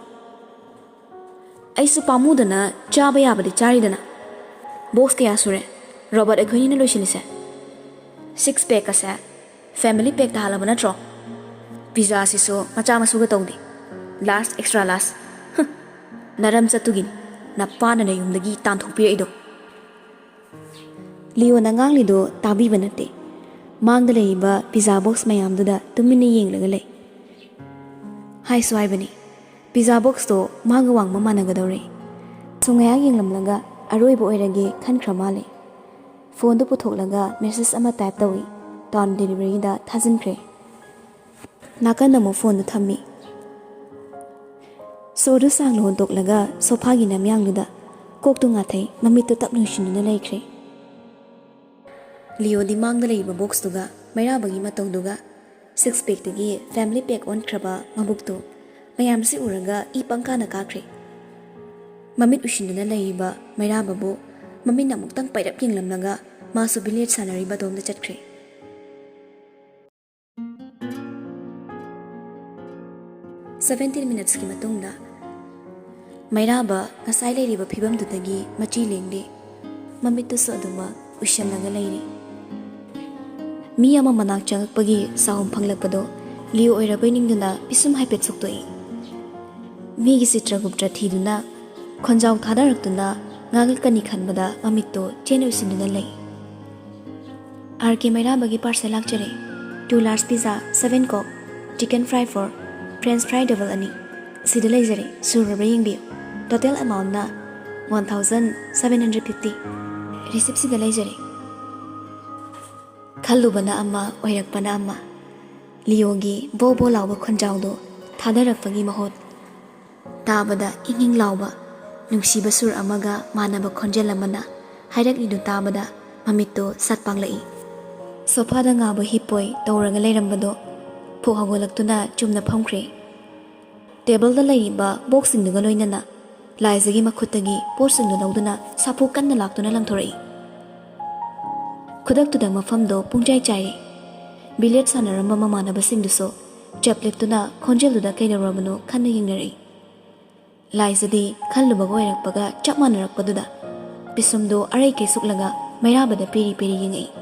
"ꯑꯩꯁꯨ ꯄꯥꯝꯃꯨꯗꯅ ꯆꯥꯕ ꯌꯥꯕꯗꯤ ꯆꯥꯔꯤꯗꯅ꯫ ꯕꯣꯛꯁ ꯀꯌꯥ ꯁꯨꯔꯦ ꯔꯣꯕꯔꯠ ꯑꯩꯈꯣꯏꯅꯤꯅ ꯂꯣꯏꯁꯤꯜꯂꯤꯁꯦ? ꯁꯤꯛꯁ ꯄꯦꯛ ꯑꯁꯦ ꯐꯦꯃꯤꯂꯤ ꯄꯦꯛꯇ ꯍꯥꯜꯂꯕ ꯅꯠꯇ꯭ꯔꯣ? ꯄꯤꯖꯥꯁꯤꯁꯨ ꯃꯆꯥ ꯃꯁꯨꯒ ꯇꯧꯗꯦ, ꯂꯥꯔꯖ ꯑꯦꯛꯁꯇ꯭ꯔꯥ ꯂꯥꯔꯖ꯫ ꯍꯨꯝ, ꯅꯔꯝ ꯆꯠꯇꯨꯒꯤꯅꯤ ꯅꯄꯥꯅ ꯅꯌꯨꯝꯗꯒꯤ ꯇꯥꯟꯊꯣꯛꯄꯤꯔꯛꯏꯗꯣ꯫" ꯂꯤꯑꯣꯅ ꯉꯥꯡꯂꯤꯗꯣ ꯇꯥꯕꯤꯕ ꯅꯠꯇꯦ꯫ ꯃꯥꯡꯗ ꯂꯩꯔꯤꯕ ꯄꯤꯖꯥ ꯕꯣꯛꯁ ꯃꯌꯥꯝꯗꯨꯗ ꯇꯨꯃꯤꯟꯅ ꯌꯦꯡꯂꯒ ꯂꯩ꯫ ꯍꯥꯏꯁꯨ ꯍꯥꯏꯕꯅꯤ, ꯄꯤꯖꯥ ꯕꯣꯛꯁꯇꯣ ꯃꯥꯒ ꯋꯥꯡꯕ ꯃꯥꯟꯅꯒꯗꯧꯔꯦ꯫ ꯁꯨꯝ ꯉꯥꯏꯍꯥꯛ ꯌꯦꯡꯂꯝꯂꯒ ꯑꯔꯣꯏꯕ ꯑꯣꯏꯔꯒꯦ ꯈꯟꯈ꯭ꯔ ꯃꯥꯜꯂꯦ꯫ ꯐꯣꯟꯗꯨ ꯄꯨꯊꯣꯛꯂꯒ ꯃꯦꯁꯦꯖ ꯑꯃ ꯇꯥꯏꯞ ꯇꯧꯏ꯫ ꯇꯥꯎꯟ ꯗꯦꯂꯤꯚꯔꯤꯗ ꯊꯥꯖꯤꯟꯈ꯭ꯔꯦ꯫ ꯅꯥꯀꯟꯗ ꯑꯃꯨꯛ ꯐꯣꯟꯗꯨ ꯊꯝꯃꯤ꯫ ꯁꯣꯗꯨ ꯁꯥꯡꯅ ꯍꯣꯟꯗꯣꯛꯂꯒ ꯁꯣꯐꯥꯒꯤ ꯅꯝꯌꯥꯡꯗꯨꯗ ꯀꯣꯛꯇꯨ ꯉꯥꯊꯩ, ꯃꯃꯤꯠꯇꯨ ꯇꯞꯅ ꯎꯏꯁꯤꯟꯗꯨꯅ ꯂꯩꯈ꯭ꯔꯦ꯫ ꯂꯤꯑꯣꯗꯤ ꯃꯥꯡꯗ ꯂꯩꯔꯤꯕ ꯕꯣꯛꯁꯇꯨꯒ ꯃꯩꯔꯥꯕꯒꯤ ꯃꯇꯧꯗꯨꯒ ꯁꯤꯛꯁ ꯄꯦꯛꯇꯒꯤ ꯐꯦꯃꯤꯂꯤ ꯄꯦꯛ ꯑꯣꯟꯈ꯭ꯔꯕ ꯃꯕꯨꯛꯇꯨ ꯃꯌꯥꯝꯁꯤ ꯎꯔꯒ ꯏ ꯄꯪꯀꯥꯅ ꯀꯥꯈ꯭ꯔꯦ꯫ ꯃꯃꯤꯠ ꯎꯏꯁꯤꯟꯗꯨꯅ ꯂꯩꯔꯤꯕ ꯃꯩꯔꯥꯕꯕꯨ ꯃꯃꯤꯠꯅ ꯑꯃꯨꯛꯇꯪ ꯄꯥꯏꯔꯞ ꯌꯦꯡꯂꯝꯂꯒ ꯃꯥꯁꯨ ꯕꯤꯂꯤꯌꯔꯠ ꯁꯥꯟꯅꯔꯤꯕ ꯑꯗꯣꯝꯗ ꯆꯠꯈ꯭ꯔꯦ꯫ ꯁꯚꯦꯟꯇꯤꯟ ꯃꯤꯅꯠꯁꯀꯤ ꯃꯇꯨꯡꯗ ꯃꯩꯔꯥꯕ ꯉꯁꯥꯏ ꯂꯩꯔꯤꯕ ꯐꯤꯕꯝꯗꯨꯗꯒꯤ ꯃꯆꯤ ꯂꯦꯡꯗꯦ꯫ ꯃꯃꯤꯠꯇꯨꯁꯨ ꯑꯗꯨꯃꯛ ꯎꯏꯁꯜꯂꯒ ꯂꯩꯔꯤ꯫ ꯃꯤ ꯑꯃ ꯃꯅꯥꯛ ꯆꯪꯉꯛꯄꯒꯤ ꯁꯥꯎꯟ ꯐꯪꯂꯛꯄꯗꯣ ꯂꯤꯌꯣ ꯑꯣꯏꯔꯕꯣꯏ ꯅꯤꯡꯗꯨꯅ ꯄꯤꯁꯨꯝ ꯍꯥꯏꯐꯦꯠ ꯁꯨꯛꯇꯣꯛꯏ꯫ ꯃꯤꯒꯤ ꯆꯤꯇ꯭ꯔꯒꯨꯞꯇ꯭ꯔ ꯊꯤꯗꯨꯅ ꯈꯣꯟꯖꯥꯎ ꯊꯥꯗꯔꯛꯇꯨꯅ ꯉꯥꯡꯂꯛꯀꯅꯤ ꯈꯟꯕꯗ ꯃꯃꯤꯠꯇꯣ ꯆꯦꯠꯅ ꯎꯏꯁꯤꯟꯗꯨꯅ ꯂꯩ꯫ ꯑꯥꯔ ꯀꯦ ꯃꯩꯔꯥꯕꯒꯤ parcel ꯂꯥꯛꯆꯔꯦ꯫ Two large pizza, seven Coke, chicken fry four, French fry double ꯑꯅꯤ꯫ ꯁꯤꯗ ꯂꯩꯖꯔꯦ, ꯁꯨꯔꯕ꯭ꯔꯥ ꯌꯦꯡꯕꯤꯌꯨ꯫ Total amount ꯅ one thousand seven hundred fifty꯫ Receipt ꯁꯤꯗ ꯂꯩꯖꯔꯦ꯫ ꯈꯜꯂꯨꯕꯅ ꯑꯃ, ꯑꯣꯏꯔꯛꯄꯅ ꯑꯃ꯫ ꯂꯤꯌꯣꯒꯤ ꯕꯣ ꯕꯣ ꯂꯥꯎꯕ ꯈꯣꯟꯖꯥꯎꯗꯣ ꯊꯥꯗꯔꯛꯄꯒꯤ ꯃꯍꯨꯠ, ꯇꯥꯕꯗ ꯏꯪ ꯏꯪ ꯂꯥꯎꯕ ꯅꯨꯡꯁꯤꯕ ꯁꯨꯔ ꯑꯃꯒ ꯃꯥꯟꯅꯕ ꯈꯣꯟꯖꯦꯜ ꯑꯃꯅ ꯍꯥꯏꯔꯛꯂꯤꯗꯨ ꯇꯥꯕꯗ ꯃꯃꯤꯠꯇꯣ ꯁꯠ ꯄꯥꯡꯂꯛꯏ꯫ ꯁꯣꯐꯥꯗ ꯉꯥꯕ ꯍꯤꯞꯄꯣꯏ ꯇꯧꯔꯒ ꯂꯩꯔꯝꯕꯗꯣ ꯐꯨꯛ ꯍꯧꯒꯠꯂꯛꯇꯨꯅ ꯆꯨꯝꯅ ꯐꯝꯈ꯭ꯔꯦ꯫ ꯇꯦꯕꯜꯗ ꯂꯩꯔꯤꯕ ꯕꯣꯛꯁꯁꯤꯡꯗꯨꯒ ꯂꯣꯏꯅꯅ ꯂꯥꯏꯖꯒꯤ ꯃꯈꯨꯠꯇꯒꯤ ꯄꯣꯠꯁꯤꯡꯗꯨ ꯂꯧꯗꯨꯅ ꯁꯥꯐꯨ ꯀꯟꯅ ꯂꯥꯛꯇꯨꯅ ꯂꯪꯊꯣꯔꯛꯏ꯫ ꯈꯨꯗꯛꯇꯨꯗ ꯃꯐꯝꯗꯣ ꯄꯨꯡꯆꯥꯏ ꯆꯥꯏꯔꯦ꯫ ꯕꯤꯂꯤꯌꯔꯠ ꯁꯥꯟꯅꯔꯝꯕ ꯃꯃꯥꯟꯅꯕꯁꯤꯡꯗꯨꯁꯨ ꯆꯞ ꯂꯦꯞꯇꯨꯅ ꯈꯣꯟꯖꯦꯜꯗꯨꯗ ꯀꯩꯗꯧꯔꯕꯅꯣ ꯈꯟꯅ ꯌꯦꯡꯅꯔꯛꯏ꯫ ꯂꯥꯏꯖꯗꯤ ꯈꯜꯂꯨꯕꯒ ꯑꯣꯏꯔꯛꯄꯒ ꯆꯞ ꯃꯥꯟꯅꯔꯛꯄꯗꯨꯗ ꯄꯤꯁꯨꯝꯗꯣ ꯑꯔꯩ ꯀꯩ ꯁꯨꯛꯂꯒ ꯃꯩꯔꯥꯕꯗ ꯄꯤꯔꯤ ꯄꯤꯔꯤ ꯌꯦꯡꯉꯛꯏ꯫